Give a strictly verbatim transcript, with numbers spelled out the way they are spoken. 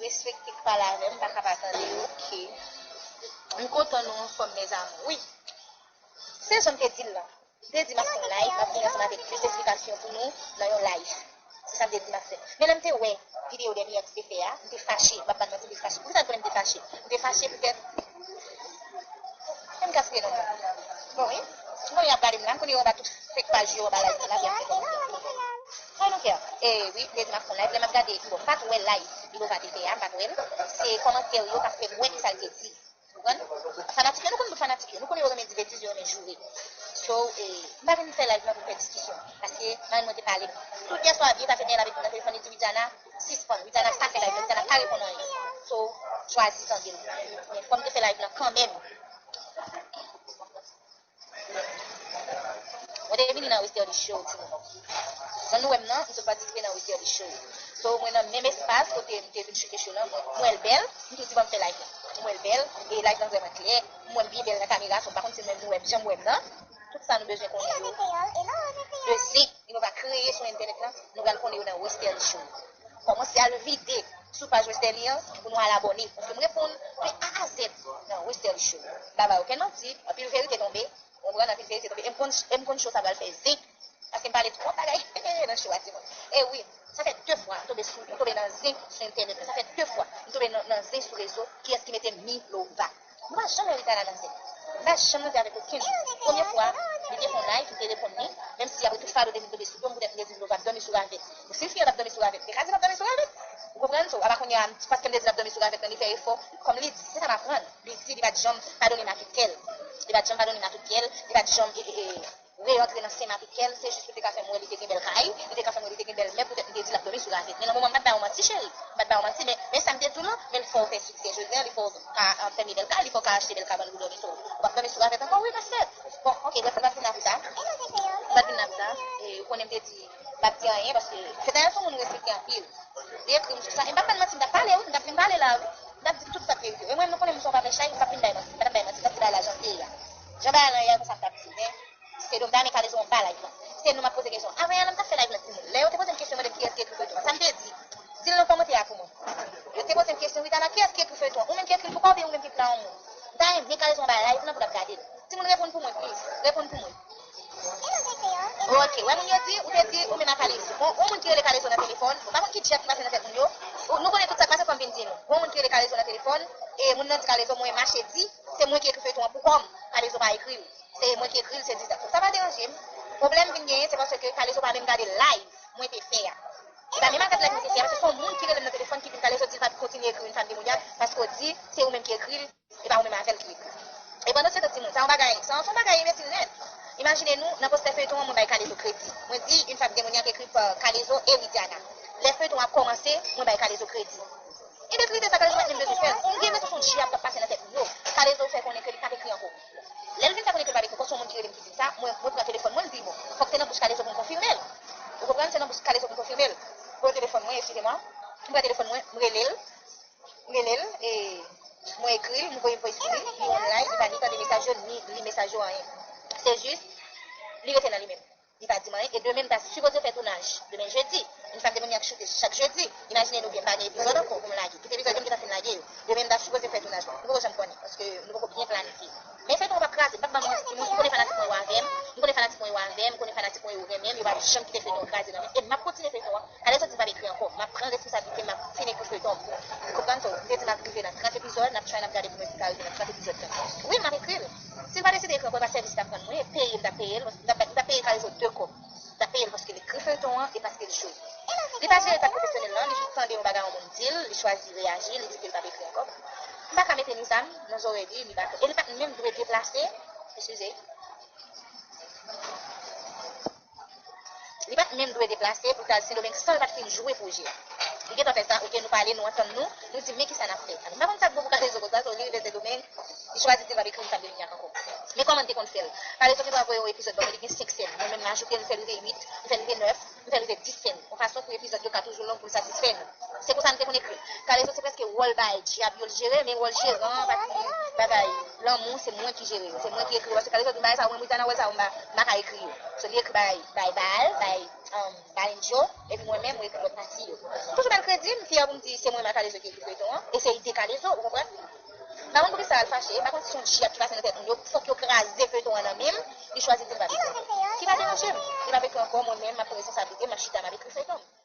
respekte k pale avè m, m pa ka pa tande, oke. M kontan nou anfòm, mes amours. Wi. Se jan m te di l lan. M te di m ap fè yon live, m ap vini ansanm avèk plis esplikasyon pou nou nan yon live. Se sa m te di m ap fè. Men lè m te wè videyo dènye a ki te fè a, m te fache. M p ap ba n manti, m te fache. Poukisa w konnen m te fache? M te fache poutèt. Fè m gaspiye non mwen. Bon, wi. M konnen y ap gade m la, m konnen yo anba tout fake paj yo, anba live la, y ap fè kòmantè. I don't care. E wi, m te di m ap fè yon live. Lè m ap gade, bon, m pa t wè live Ilova te fè a, m pa t wè l. Se kòmantè yo k ap fè m wè kisa l te di. Ou konprann? Fanatik yo, nou konn tout fanatik yo. Nou konnen yo renmen di betiz, yo renmen joure. So, eh, m pa vin fè live lan pou fè diskisyon. Paske marenn mwen te pale m. Tout yèswa, byen ta fè byen avèk mwen nan telefòn, li di Widiana, sispann. Widiana pa fè live lan, Widiana pa reponn anyen. So, chwazi tande l. Men fò m te fè live lan kanmenm. Mwen te vini nan Westerlie Show, timoun. Jan nou wè m nan, m sot patisipe nan Westerlie Show. So, mwen nan menm espas kote m te vin chute show lan, mwen, m wè l bèl, m tou di ban m fè live lan. M wè l bèl, e live lan vrèman klè, m wè m byen bèl nan kamera, so m pa konn si nou menm nou wè m jan m wè m nan. Tout sa nou bezwen konnen yo. De zen, Ilova kreye sou entènèt lan, nou pral konnen yo nan Westerlie Show. Kòmanse al vide sou paj Westerlie an pou nou al abòne. Paske m reponn de A a Z nan Westerlie Show. M pa bay okenn manti, anpil verite tonbe. Ou konprann, anpil verite tonbe. E m konn, e m konn show sa pral fè zen. Paske m pale twòp bagay nan show a, timoun. E wi, sa fè de fwa m tonbe sou, m tonbe nan zen sou entènèt la. Sa fè de fwa m tonbe nan, nan zen sou rezo. Kiyès ki mete m? Ilova. M pa janm wè Widiana nan zen. M pa janm nan zen avèk okenn moun. Premye fwa, li te fè yon live, m te reponn li. Menm si apre tout fado te vin tonbe sou do m, poutèt m te di Ilova ap dòmi sou ravèt. Bon, si fi an t ap dòmi sou ravèt, li te ka di l ap dòmi sou ravèt. Ou konprann? So, apa kounye a, paske m te di l ap dòmi sou ravèt lan, li fè efò. Kòm li di, se sa m aprann. Li di li pa t janm padone m ak kè l. Li pa t janm padone m ak tout kè l. Li pa t janm, e, e, e, reyantre nan sen m ak kè l. Se jis pou te ka fè m wè li te gen bèl kay. Li te ka fè m wè li te gen bèl mèb. Poutèt m te di l ap dòmi sou ravèt. Men nan moman m pa t ba w manti, cheri. M pa t ba w manti, men, men sa m te di w lan, men l fè w fè siksè. Jodi a, li fè w ka, a, fèmen bèl kay, li fè w ka achte bèl kabann pou dòmi. So, w ap dòmi sou ravèt ankò? Wi, pa sèt. Bon, oke, brèf, m pa t vin la pou sa. M pa t vin la pou sa. E, ou konnen m te di, m p ap di anyen, paske Fedaya se yon moun m respekte anpil. Li ekri m sou sa. E m p ap ba n manti, m t ap pale, wi, m t ap vin pale la, wi. M t ap di tout sa k verite. E mwen, nou konnen m se yon pa fè chay, m p ap vin bay manti. M pa t ap bay manti, m t ap di bagay la jan l te ye a. Jan bagay lan ye a, konsa m t ap di. Men, se do m ta renmen Kalezo anba live lan. Se nou m ap poze kesyon. Avanyè la, m t ap fè live lan, timoun. Lè yo te poze m kesyon, mande m kiyès ki ekri feyton an. Sa m te di? Di l nan kòmantè a pou mwen. Yo te poze m kesyon, Widiana, kiyès ki ekri feyton an? Ou menm ki ekri l pou kò w oubyen ou menm ki ekri l a yon moun? M ta renmen Kalezo anba live lan pou l ap gade l. Timoun, reponn pou mwen, please. Reponn pou mwen. Ok, wè moun yo di, ou te di, ou menm ak Kalezo. Bon, yon moun ki rele Kalezo nan telefòn, ou pa konn ki djèt ki pase nan tèt moun yo. Ou, nou konnen tout sa k pase, fò m vin di nou. Gon moun ki rele Kalezo nan telefòn, e moun nan di Kalezo, mwen mache di, se mwen ki ekri feyton an pou kò m. Kalezo pa ekri l. Se mwen ki ekri l, se dizak. Sa pa deranje m. Pwoblèm vin genyen, se paske Kalezo pa menm gade live mwen te fè a. Li pa menm al gad live mwen te fè a, paske se yon moun ki rele m nan telefòn ki di m Kalezo di l p ap kontinye ekri Une Femme Démoniaque, paske w di se ou menm ki ekri l, e pa ou menm avè l ki ekri. E pandan se tan, timoun, sa yon bagay, sa, sa yon bagay enbesil nèt. Imajine nou, nan postè feyton an, mwen bay Kalezo kredi. Mwen di Une Femme Démoniaque écrit par Kalezo et Widiana. Lè feyton an ap kòmanse, mwen bay Kalezo kredi. Enben, kredi sa, Kalezo pa t menm bezwen fè l. Ou gen enpresion se yon djab k ap pase nan tèt moun yo. Kalezo fè konnen ke li p ap ekri ankò. Lè l vin fè konnen ke l p ap ekri ankò, se yon moun ki rele m ki di m sa, mwen, mwen pran telefòn mwen, m di, bon, fòk se nan bouch Kalezo pou m konfime l. Ou konprann? Se nan bouch Kalezo pou m konfime l. Mwen pran telefòn mwen, eskize mwen. Mwen pran telefòn mwen, m rele l. M rele l, e mwen ekri l, m voye voice pou li, li online, li pa ni tande mesaj yo, ni li mesaj yo, anyen. Se jis, li rete nan li menm. Li pa di m anyen, e demen m ta sipoze fè tounaj. Demen jedi, Une Femme Démoniaque choute chak jedi. Imajine nou byen, m pa gen epizòd ankò pou m lage. Tout epizòd yo m gentan fin lage yo. Demen m ta sipoze fè tounaj. Nou poko janm konnen, paske nou poko byen planifye. Men feyton an p ap kraze, m p ap ban manti, timoun, m konnen fanatik mwen yo avè m, m konnen fanatik mwen yo avè m, m konnen fanatik mwen yo renmen m, yo p ap janm kite feyton an kraze nan men m. E m ap kontinye feyton an. Kalezo di l p ap ekri ankò, m ap pran responsablite m, m ap fin ekri feyton. Ou konprann? So, m te di m ap rive nan trant epizòd, n ap try, n ap gade pou mwen si m ka rive nan trant epizòd lan. Wi, m ap ekri l. Si l pa deside ekri ankò, e pa sèvis l t ap rann mwen, peye m t ap peye l, m t ap, m t ap peye Kalezo de kòb. M t ap peye l paske l ekri feyton an e paske l jwe. Li pa jere kad pwofesyonèl lan, li jis tande yon bagay yon moun di l, li chwazi reyaji, li di ke l p ap ekri ankò. M pa ka mete ni zam nan zòrèy li, li pa, e li pa t menm dwe deplase, eskize. Li pa t menm dwe deplase pou l t al Sendomeng san l pa t fin jwe pwojè a. Li gentan fè sa, oke, nou pale, nou antann nou, nou di men kisa n ap fè. M pa konn sa k bon pou Kalezo konsa, so li rive Sendomeng, li chwazi di l p ap ekri Une Femme Démoniaque ankò. Men kòman n te konn fè l? Kalezo gentan voye yon epizòd ban mwen, li gen senk sèn. Mwen menm m ajoute l, m fè l rive uit, m fè l rive nèf. Nou fè l rive dis sèn, yon fason pou epizòd yo ka toujou long pou l satisfè nou. Se konsa nou te konn ekri. Kalezo se prèske wòl bay dyab yo l jere, men wòl jeran an pati bagay lanmou, se mwen ki jere yo. Se mwen ki ekri yo. Paske Kalezo di m bagay sa yo, mwen Montana wòl sa yo, m pa, m pa ka ekri yo. So li ekri bay, bay Bal, bay um, Balenjo, epi mwen menm, mwen ekri lòt pati yo. Toujou ba l kredi, m fyè pou m di se mwen menm ak Kalezo ki ekri feyton an, e se ide Kalezo, ou konprann? M pa konn poukisa l fache, m pa konn si se yon dyab ki pase nan tèt moun yo, fòk yo kraze feyton an nan men m, li chwazi di l pa vle. Ki pa deranje m, li p ap ekri ankò, mwen menm, m ap pran responsablite m, m ap chita, m ap ekri feyton m.